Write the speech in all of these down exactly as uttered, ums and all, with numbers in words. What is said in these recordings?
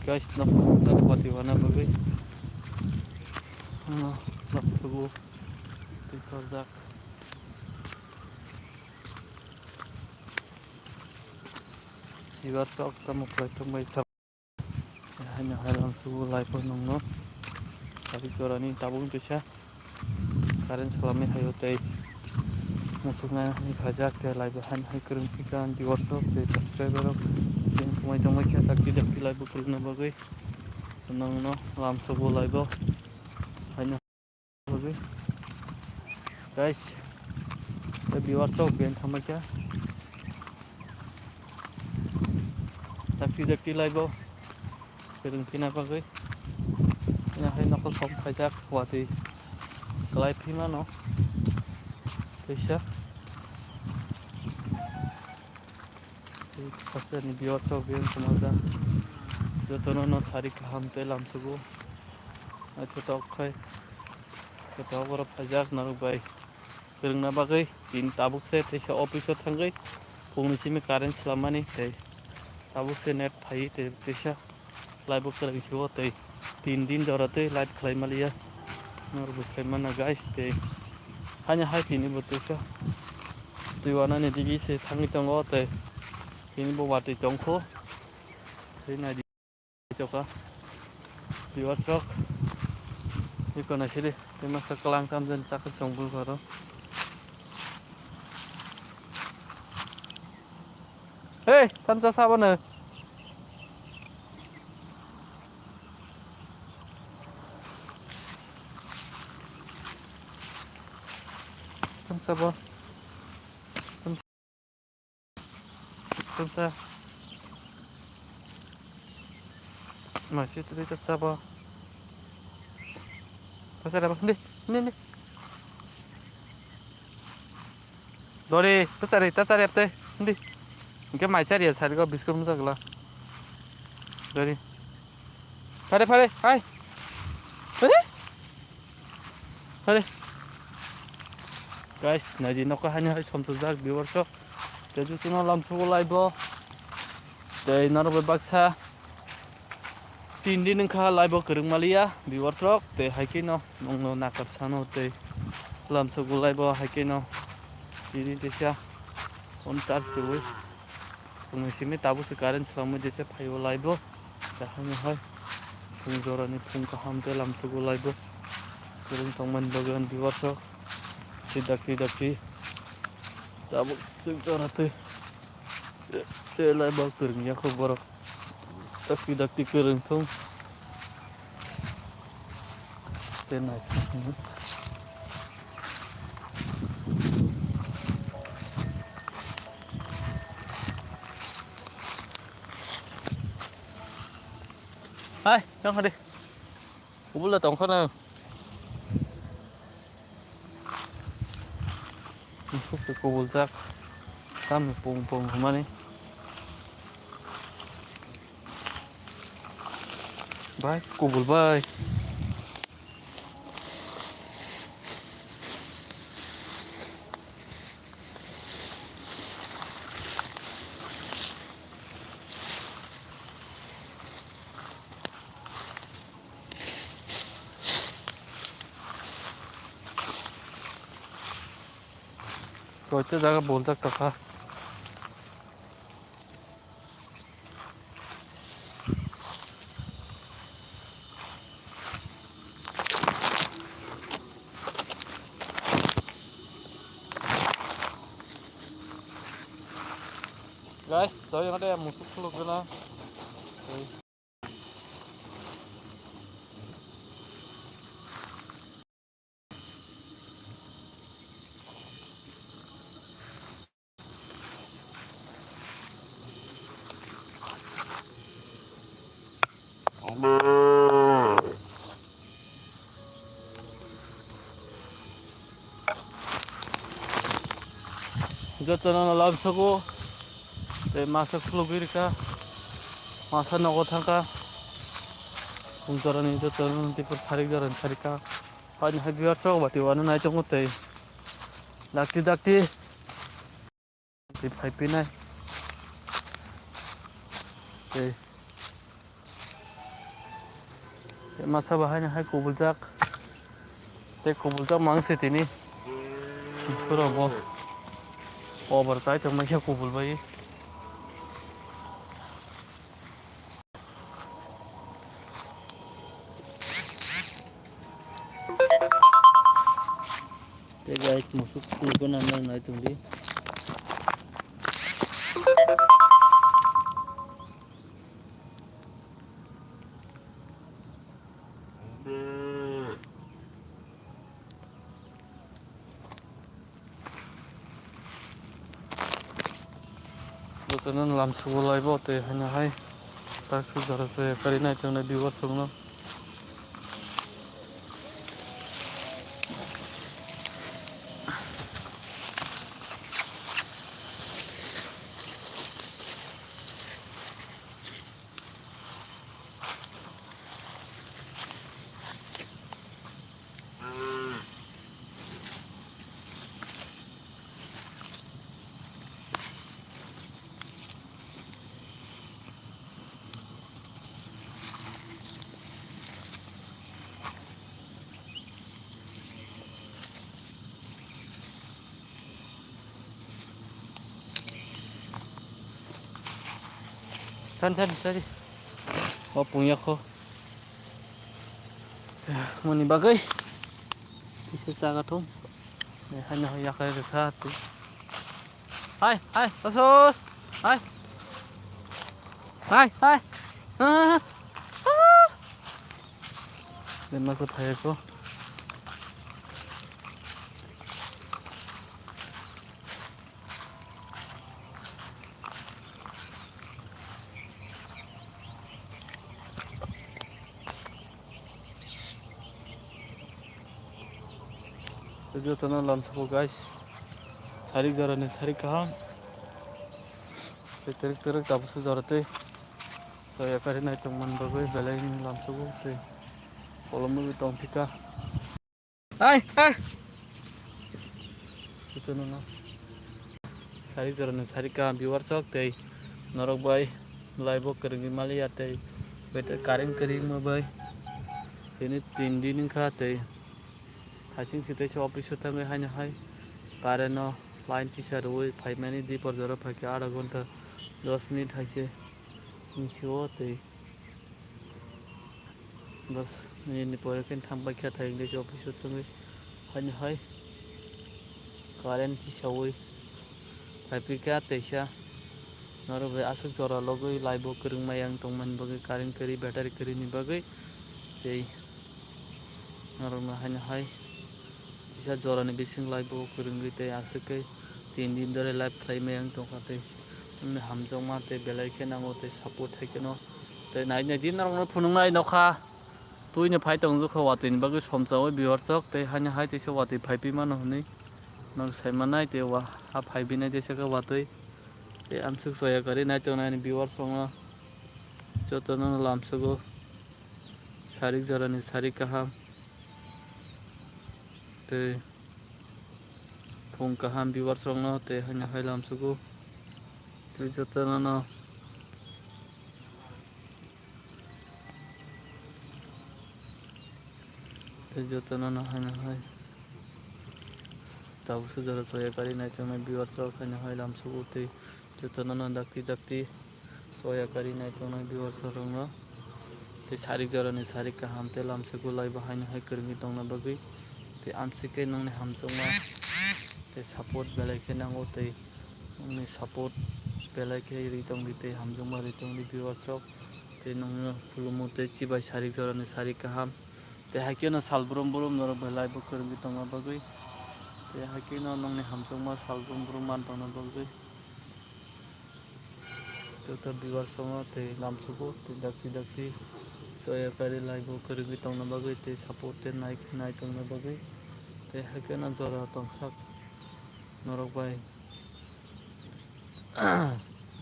Guys, nok sumjak wati wana bagwi. Ano, nok sugu twi torjak. Ibar sok tamo khlai tong bai sok. Haino hai lam sugu lai po nongno. Tari jorani tabuk tisa. Current salami hayo tei musuk nai hani khajak tei live han hai kwrwng phika ang viewers rok tei subscriber rok. Tei thumai tongmai khe dakti dakti live bo kwrwngna bagwi. Nongno lam sugu live o haino bagwi. Guys, tei viewers rok ben thamai khe. Dakti dakti live o. Kwrwng phina bagwi. Ina hai nokol som khaijak watwi kwlai phimano. Kaisa. Tei khasani viewers rok biyang kwmajak. Jotono no sari kaham tei lamsugo. Naithotok khai. Joto borok phaijak norok bai. Kwrwngna bagwi tini tabuk se teisa office o thangwi phungni simi current swlammani tei tabuk se net phaiwi tei teisa live o kwrwng sio tei tin din jora tei live khlai maliya norok bwsai mana guys tei haino hai tini bo teisa twi wanani digi se thangwi tongo tei tini bo watwi tongkho tei naidi. Choka. Viewers rok. Iko na sidi. Tei masa kwlang tam jen chakhe chong bul karo. Hey, tam cha sabo no. Tam cha bo. Tungsa. Masih tadi tak sabo. Pasal apa? Hindi, hindi, hindi. Dori, pasal ri, pasal ri, hindi. Engke mai sari ya, sari ko biskut musa gela. Dori. Phare, phare, hai. Phare? Phare. Guys, naidi nokha hani hai somtujak viewers rok. Tei jotono lamsugo live o. Tei norok bai baksa tin din wngkha live o kwrwng maliya viewers rok. Tei hai khe no nongno nakar sano tei lamsugo live o hai khe no tini teisa phone charge riwi. Tongmani simi tabuk se current swlangmani je phaio live o. Kaham hai phung jorani phung kaham tei lamsugo live o. Kwrwng tongmani bagwi ang viewers rok. Tei dakti dakti tabuk se jora tei tei live o kwrwng ya kho borok. Dakti dakti kwrwng thung. Tei naithok. Hai, tong kha de. Kubul da tong kha na. Musuk te kubul jak. Tam pung pung hwnmani. Bai, kubul bai. Koita jaga boljak tongkha. Guys, to yang ada yang musuk seluk kena. Jotono no lamsogo tei masa khulugwi rikha, masa nogo thangkha, khum jorani jotono tipor sarik jorani sarikha. Haini hai viewers rok bati wano nai tongo tei dakti dakti tei phai pinai tei Masa bahai no hai kubuljak. Tei kubuljak mang se tini. Pura bo. Obar chai tongma khe kubul bai. Tei guys, musuk kubuljak nang nai tongdi. Jotono lamsugo laibo tei haino hai taksuk jora chaya kari nai tongnai viewers rokno. Than, than, sorry. O pungya kho. Moni bagwi. Kisa chaga thung. Hai no yakai rikha tu. Hai, hai, osor. Hai. Hai, hai. Ah, ah. Masa phai ko. Jotono lamsoko guys, sarik jorani sarik kaham. Tei terek terek tabukso jora tei. Toya kari nai tongmani bagwi belai lamsoko tei kolomwi tongphika. Hai, hai. Jotono no. Sarik jorani sarik kaham viewers rok tei norok bai live o kwrwngwi maliya tei better current kwrwi wngma bai tini tin din wngkha tei hasing se teisa office o thangwi haino hai current no line tisa rwui phaimani dipor jora phaikha adha ghonta dos minute hai se hinsi o tei. Bas, nini pore khe thang bai khe thai English office o thangwi haino hai current tisaui phaiphi kha teisa norok bai aswk jora logwi live o kwrwng maya wng tongmani bagwi current kwrwi battery kwrwini bagwi tei norokno haino hai kisa jorani bising live o kwrwngwi tei aswk khe tin din dhore live khlai maya wng tongkha tei wngni hamjakma tei belai khe nango tei support hai kheno. Tei nai nai di norokno phunuknai nokha. Twini phai tong jukha watwi ni bagwi somsa o viewers rok tei haino hai teisa watwi phai pi mano hwnwi. Nok sai manai tei wa ha phai binai teisa khe watwi. Tei amsuk soya kwrwi nai tongnai ani viewers rokno jotono no lamsugo. Sarik jorani sarik kaham. Tei phung kaham viewers rokno tei haino hai lamsugo. Tei jotono no. Tei jotono no haino hai. Tabukso jora soya kari nai tongnai viewers rok haino hai lamsugo tei jotono no dakti dakti soya kari nai tongnai viewers rokno. Tei sarik jorani sarik kaham tei lamsugo live o haino hai kwrwngwi tongna bagwi. Tei amsike nongni hamjakma tei support belai khe nango tei nongni support belai khe ri tongdi tei hamjakma ri tongdi viewers rok. Tei nongno khulumo tei chibai sarik jorani sarik kaham. Tei hai kheno sal brum brum norok bai live o kwrwngwi tongna bagwi. Tei hai kheno nongni hamjakma sal brum brum man tongna bagwi. Joto viewers rokno tei lamsugo tei dakti dakti soya kari live o kwrwngwi tongna bagwi tei support tei nai nai tongna bagwi. Tei hai kheno jora tongsak norok bai.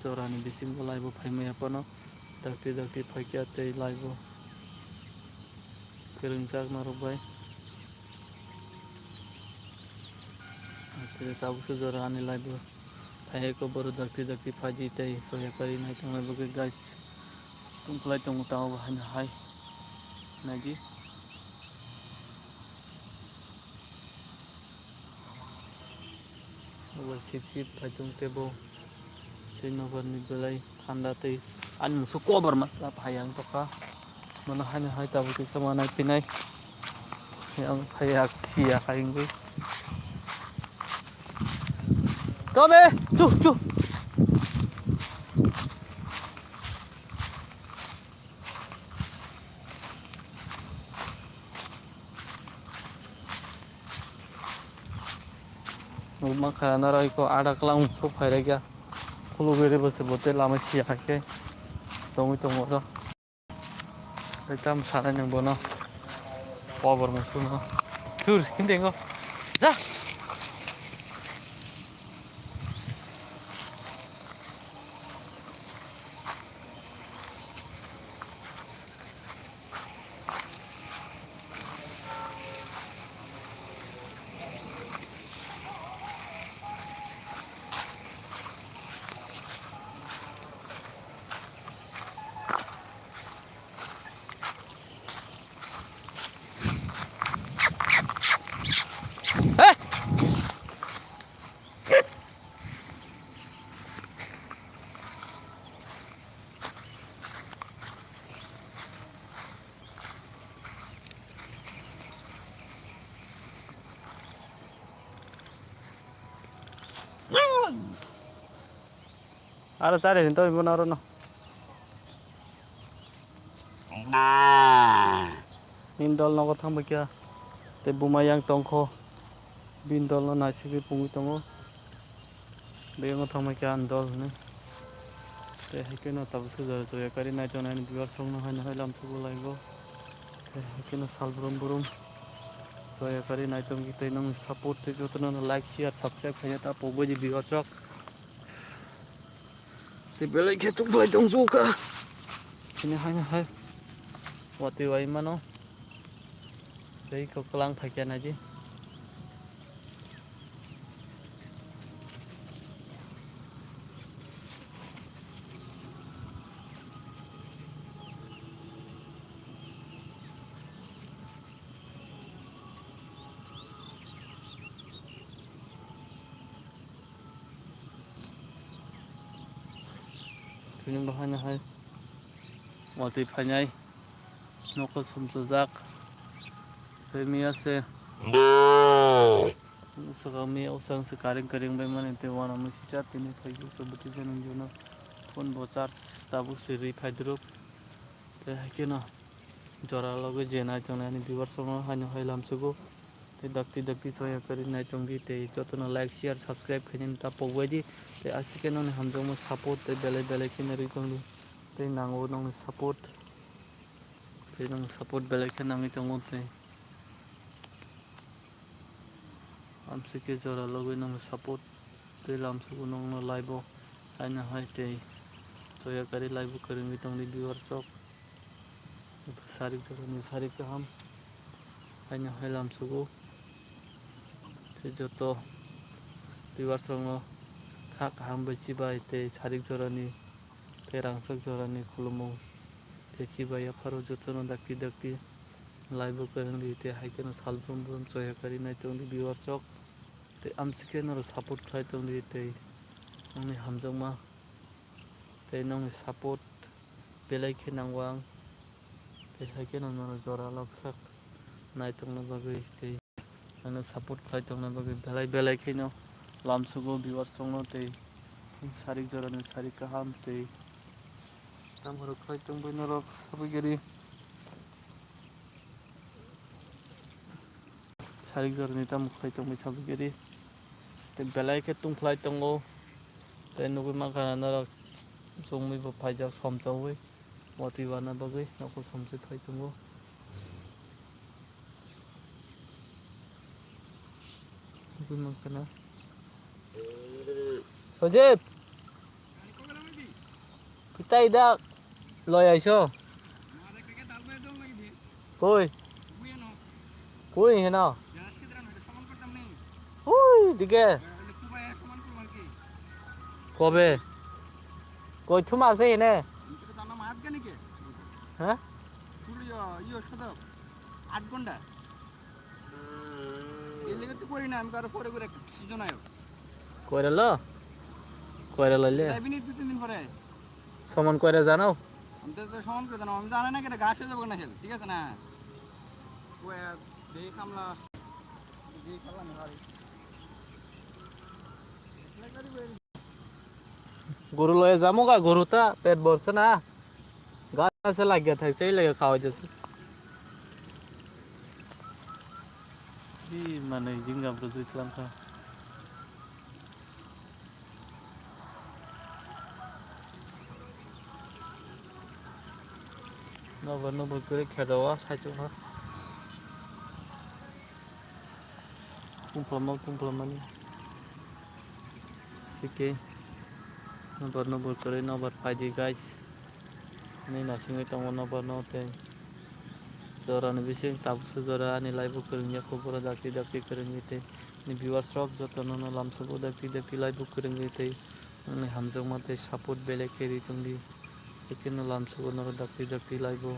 Jorani bisingo live o phaimaya phano dakti dakti phaikha tei live o kwrwngjak norok bai. Tei tabukso jora ani live o phaiya khe borok dakti dakti phaidi tei soya kari nai tongnai bagwi guys. Tongkhlai tongo tamo bo haino hai. Naidi. Obo chip chip phai tong tebo. Tei nobar ni belai thanda tei ani musu koborma ta phai ang tokha. Mono haino hai tabuk kisa ma nai pinai. Yang phai ya kisi ya hai wngwi. Tobe chu chu. Nukma khara norok iko ada klang sok phai rwkya. Khulugwi rwbo se bo tei lama siya hai khe tongwi tongo oro. Tei tamo sanai nwng bono. Kobor musuno. Thur, himde ngo. Ja. Aro chari hin to bono aro no. Nini dol nogo thangbai kha. Tei buma yang tongkho. Bini dol no naisigwi pungwi tongo. Biyang thangbai kha ani dol hwnwi. Tei hai kheno tabuk se jora joya kari naitongnai ani viewers rokno haino hai lam thugo laigo. Tei hai kheno sal brum brum joya kari naitongwi tei nongni support tei jotono like share subscribe khaina ta pogbaidi viewers rok. Tei belai khe tubulai tongsuka. Sini haino hai watwi wai mano. Tei kok klang phaikya naidi. Tini bo haino hai watwi phainai. Nokol sumsujak. Tei miya se. Swkang miya usang se karing karing bai mani tei uanamo sisa tini phai khe bwtwi jani jono phone bo charge tabuk se ri phai dwrwk. Tei hai kheno jora logi je nai tongnai ani viewers rokno haino hai lamsugo. Tei dakti dakti soya kari nai tongdi tei jotono like share subscribe khainani ta pogbaidi. Tei aswk khe noni hamjakma support tei belai belai kheno ri tongdi. Tei nango nongni support. Tei nwng support belai khe nangwi tongo tei. Amsike jora logwi nwng support tei lamsugo nongno live o haino hai tei soya kari live o kwrwngwi tongdi viewers rok. Sarik jorani sarik kaham haino hai lamsugo. Tei joto viewers rokno kha kaham bai chibai tei sarik jorani tei rangchak jorani khulumung tei chibai yapharo jotono dakti dakti live o kwrwngdi tei hai kheno sal brum brum choya kari nai tongdi viewers rok tei amsike norok support khlai tongdi tei nongni hamjakma tei nongni support belai khe nango ang tei hai kheno norok jora loksak nai tongna bagwi tei. Ano support khlai tongna bagwi belai belai kheno lamsugo viewers rokno tei sarik jorani sarik kaham tei tamo rok khlai tongbai norok sabui gari sarik jorani tamo khlai tongbai sabui gari tei belai khe tungkhlai tongo tei nugui mankha norok chumui bo phaijak somchaui. Watwi wana bagwi nokol somsui phai tongo. Nugui mankha na. Sojip! Pitai da loi aiso. Koi? Koi heno? Ui, dige. Kobe? Koi thuma ase hene? Ha? ইয়ে, সদক, আট ঘন্টা। এই লেগে তো করি না, আমি কারো পরে করে একটা সিজন আয়ো। কইরালো? কইরালো লে? যাবি নি দুই তিন দিন পরে? সমান কইরা জানো? আমি তো, তো সমান করে জানো, আমি জানি না কেটে গাছ হয়ে যাবো না খেল, ঠিক আছে না? কয়ে দেখি কামলা, দেখি কামলা আমি হারি। গরু লয়ে যামু গা, গরু তা পেট ভরছে না। গাছে লাগিয়া থাকছে, এই লাগে খাওয়াই দিছে। কি মানে জিঙ্গা বুঝে দিলাম খা। Nobar nobar kore khedawa saichung ha. Tungphlama tungphlama ni. Sike. Nobar nobar kore nobar paidi guys. Ni nasingwi tongo nobar no tei. Jora ni bising tabuksa jora ani live o kwrwngya kubura dakti dakti kwrwngwi tei. Ni viewers rok joto no no lamsogo dakti dakti live o kwrwngwi tei. Ani hamjakma tei support belai khe ri tongdi. Haikhe no lamsogo norok dakti dakti live o.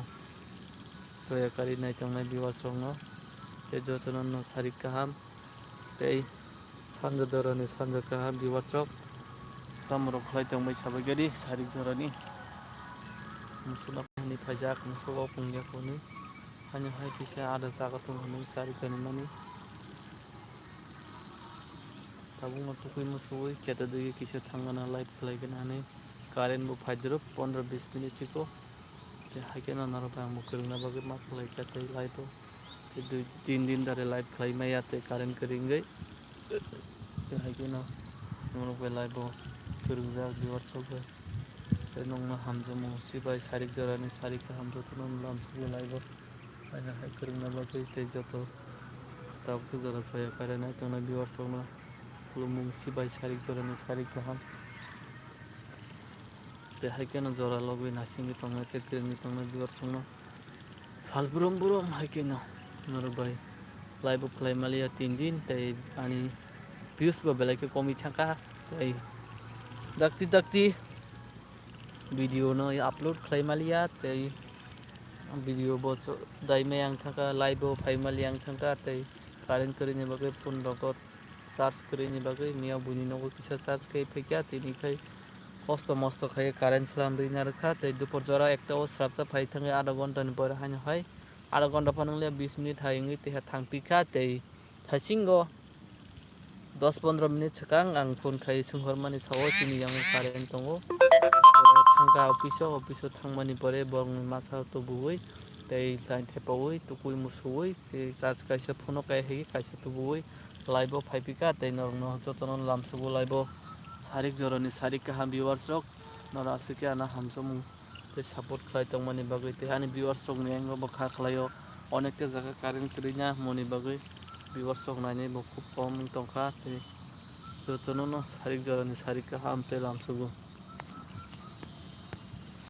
Joya kari naitongnai viewers rokno tei jotono no sarik kaham tei sanja dorani sanja kaham viewers rok. Tamo rok khlai tongmai sabai gari sarik jorani. Musuk no hani phaijak, musuk o pungya koni. Hani hai kisa ada jaga tong hwnwi sarik kani mani. Tabukno tukui muchungui keta digi kisa thangmana live khlaigana hinwi current bo phaidrop pondro bis minute chiko. Tei haikhe no norok bai ang bo kwrwngna bagwi ma khlaikha tei live o. Tei dui tin din dare live khlai maya tei current kwrwi wngwi. Tei haikhe no norok bai live o kwrwngjak viewers rok bai. Tei nokno hamjakmung chibai sarik jorani sarik kaham jotono lamsogwi live o. Haino hai kwrwngna bagwi tei joto tabuksa jora soya kare nai tongnai viewers rokno khulumung chibai sarik jorani sarik kaham. Tei hai kheno jora logwi naisingwi tongnai tei kwrwngwi tongnai viewers rokno sal brum brum hai kheno norok bai live o khlai maliya tin din tei ani views bo belai khe komwi thangkha tei dakti dakti video no upload khlai maliya tei video bo dai maya wng thangkha, live bo phai maliya wng thangkha tei current kwrwini bagwi phone rok charge kwrwini bagwi miya buini nogo kisa charge khe phaikha tini khai kosto mosto khai current slam rwina rwkha tei dupor jora ekta o swrapsa phai thangwi adha ghonta ni pore haino hai adha ghonta phano wngya bis minute hai wngwi tei thangpikha tei thaisingo dos pondro minute swkang ang phone khai swnghormani sao chini yang current tongo. Thangkha office o, office o thangmani pore borokni masa tubuwi tei line thepaui tukui musuui tei charge kaisa phone o kai hai kaisa tubuui live o phaipikha tei norokno jotono lamsugo live o sarik jorani sarik kaham viewers rok norok aswkhe ano hamjakmung tei support khlai tongmani bagwi tei ani viewers rokni yango bo kha khlaio, onekta jaga current kwrwina hwnmani bagwi viewers rok nainai bo khub kom wng tongkha tei jotono no sarik jorani sarik kaham tei lamsugo.